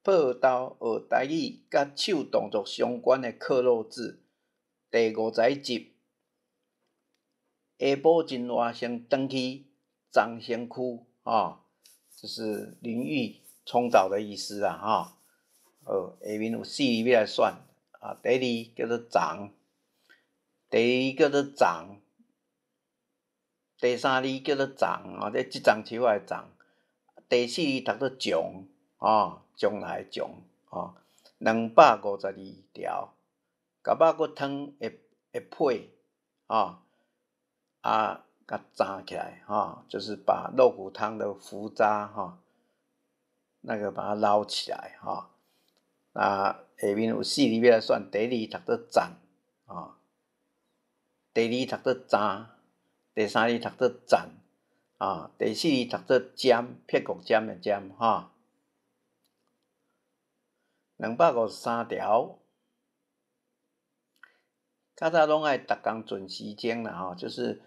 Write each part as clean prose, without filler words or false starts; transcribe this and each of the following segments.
報道學台語佮手動作相關的克漏字，第51集。下晡真熱，先轉去髒身軀，吼，就是淋浴沖澡的意思啦，吼。好，下面有四字欲來選，啊，第一字叫做叢，第二字叫做叢，第三字叫做叢，吼，這這叢樹仔的叢，第四字讀做將，吼，將來的將，吼，252條，共肉骨湯的的配，吼，啊，共鏘起來，吼，就是把肉骨湯的浮渣，吼，那個把它撈起來，吼。啊，下面有四字欲來選，第一字讀做讚，吼，第二字讀做鏘，第三字讀做讚，啊，第四字讀做尖，撇國尖的尖，吼。253條，較早攏愛逐工準時鐘啦，吼，就是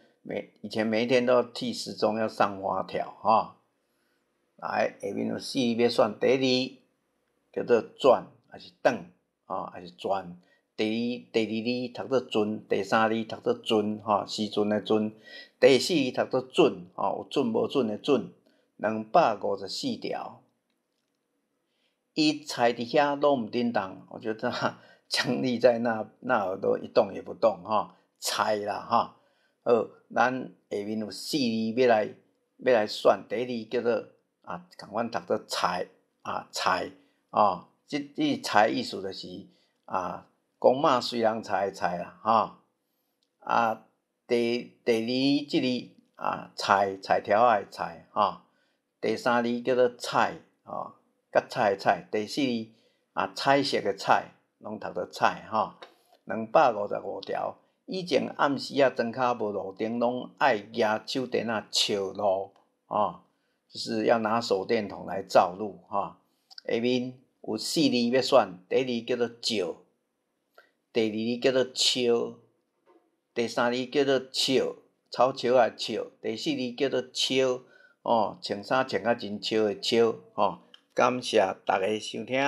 以前每一天都要剃時鐘，要上發條，吼。來，下面有四字欲選，第一字叫做轉，抑是轉，吼，抑是轉。第二字讀做陣，第三字讀做陣，吼，時陣的陣。第四字讀做準，吼，有準無準的準。254條，伊臍佇遐攏毋振動，我覺得僵立在那兒都一動也不動，吼，臍啦，吼。好，咱下面有四字欲來選，第一字叫做啊，仝款讀做菜啊菜，哦，這菜意思就是啊，講肉隨人菜的菜啦，吼。啊，第二這字啊，菜菜條仔的菜，吼。第三字叫做彩，吼，結彩的彩。第四字啊，彩色的彩，攏讀做彩，吼。255條，以前暗時仔莊跤無路燈，攏愛舉手電仔照路，吼，就是要拿手電筒來照路，吼。下面有四字欲選，第一字叫做照，第二字叫做笑，第三字叫做笑，草笑仔笑，第四字叫做笑，哦，穿衫穿甲真笑的笑，吼。感謝大家收聽。